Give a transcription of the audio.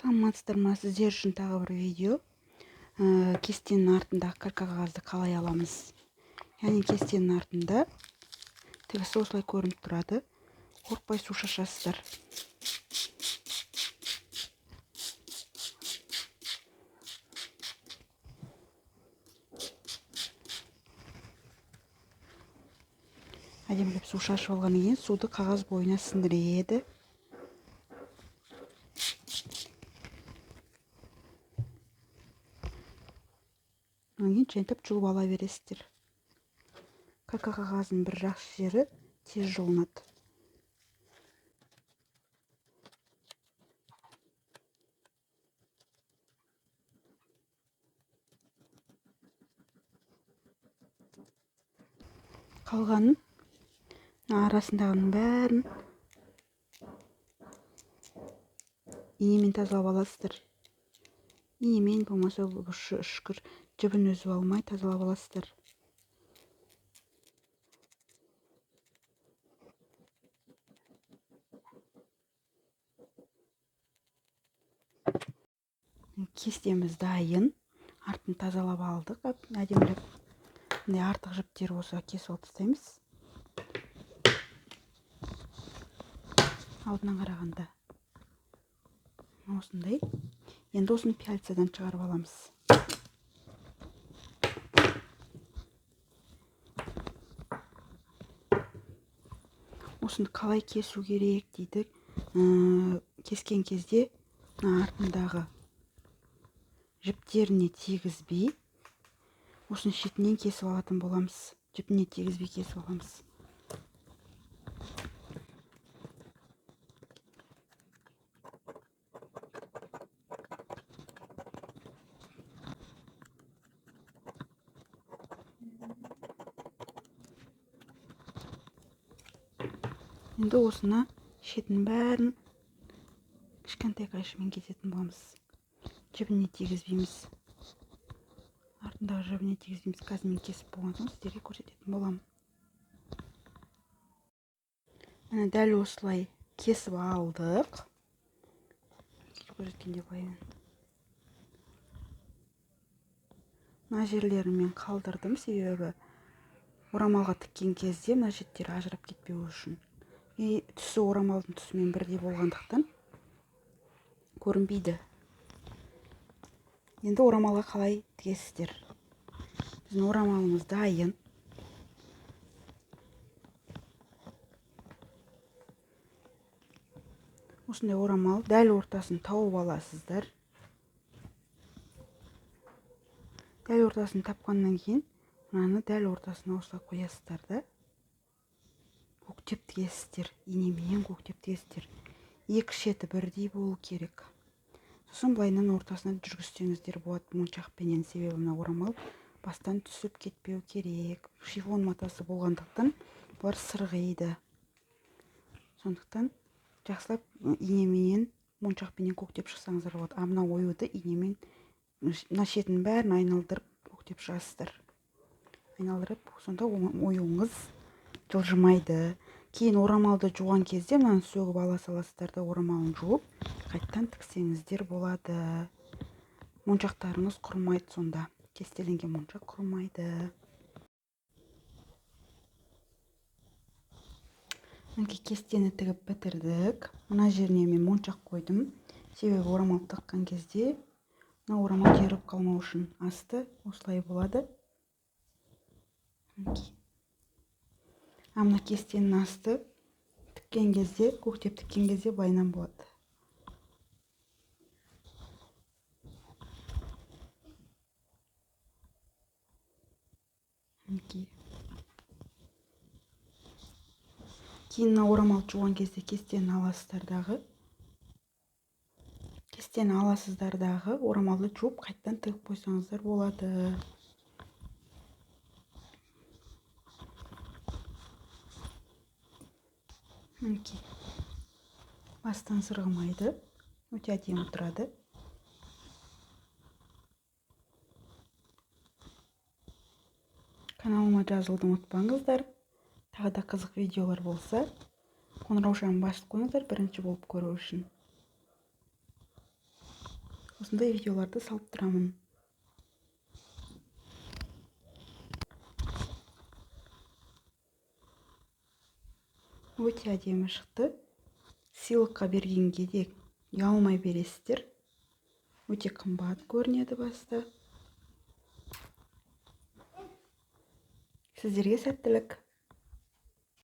Саламатсыздар ма, сіздер үшін тағы бір видео. Кестенің артындағы кіркі қағазды қалай аламыз? Яғни кестенің артында тігісі осылай көрініп тұрады. Қорықпай су шашасыздар. Әдемілеп су шашып алғаннан кейін суды қағаз бойына сіңіреді. Одан кейін жентіп жұлып ала бересіздер. Кіркі қағаздың бір жақсы жері тез жұлынады. Қалғанын арасындағының бәрін инемен тазалап аласыздар. Инемен болмаса ұшы үшкір жібін үзіп алмай тазалап аласыздар. Кестеміз дайын. Артын тазалап алдық әдемілеп. Мындай артық жіптер болса кесіп алып тастаймыз. Алдынан қарағанда осындай. Енді осыны пяльцадан шығарып аламыз. Осыны қалай кесу керек дейді. Кескен кезде артындағы жіптеріне тигізбей, осының шетінен кесіп алатын боламыз. Жіпіне тигізбей кесіп аламыз. Енді осыны шетін бәрін кішкентай қайшымен кесетін боламыз. Жібіне тигізбейміз. Артындағы жібіне тигізбейміз. Қазір мен кесіп болған соң сіздерге көрсететін боламын. Міне дәл осылай кесіп алдық. Көрсеткенде былай. Мына жерлерін мен қалдырдым, себебі орамалға тіккен кезде мына шеттері ажырап кетпеу үшін. И түсі орамалдың түсімен бірдей болғандықтан көрінбейді. Енді орамалға қалай тігесіздер? Біздің орамалымыз дайын. Осындай орамал дәл ортасын тауып аласыздар. Дәл ортасын тапқаннан кейін мынаны дәл ортасына осылай қоясыздар да. Көктеп тігесіздер, инеменен көктеп тігесіздер. Екі шеті бірдей болу керек. Сосын былайынан ортасына жүргізсеңіздер болады моншақпенен, себебі мына орамал бастан түсіп кетпеу керек. Шифон матасы болғандықтан бұлар сырғиды. Сондықтан жақсылап инеменен, моншақпенен көктеп шықсаңыздар болады. А мына оюды инемен мына шетін бәрін айналдырып көктеп шығасыздар. Айналдырып, сонда оюыңыз жылжымайды. Кейін орамалды жуған кезде мынаны сөгіп ала саласыздар да орамалын жуып қайттан тіксеңіздер болады. Моншақтарыңыз құрымайды сонда. Кестеленген моншақ құрымайды. Мінекей кестені тігіп бітірдік. Мына жеріне мен моншақ қойдым. Себебі орамал тыққан кезде мына орамал теріп қалмау үшін асты осылай болады. Мінекей. А мына кестенің асты тіккен кезде, көктеп тіккен кезде былайынан болады. Мінекей. Кейін мына орамал жуған кезде кестені аласыздар дағы. Кестені аласыздар дағы, орамалды жуып қайттан тігіп қойсаңыздар болады. Мінекей. Бастан сырғымайды. Өте әдемі тұрады. Каналыма жазылуды ұмытпаңыздар. Тағы да қызық видеолар болса, қоңыраушаны басып қойыңыздар бірінші болып көру үшін. Осындай видеоларды салып тұрамын. Өте әдемі шықты. Сыйлыққа бергенге де ұялмай бересіздер. Өте қымбат көрінеді баста. Сіздерге сәттілік.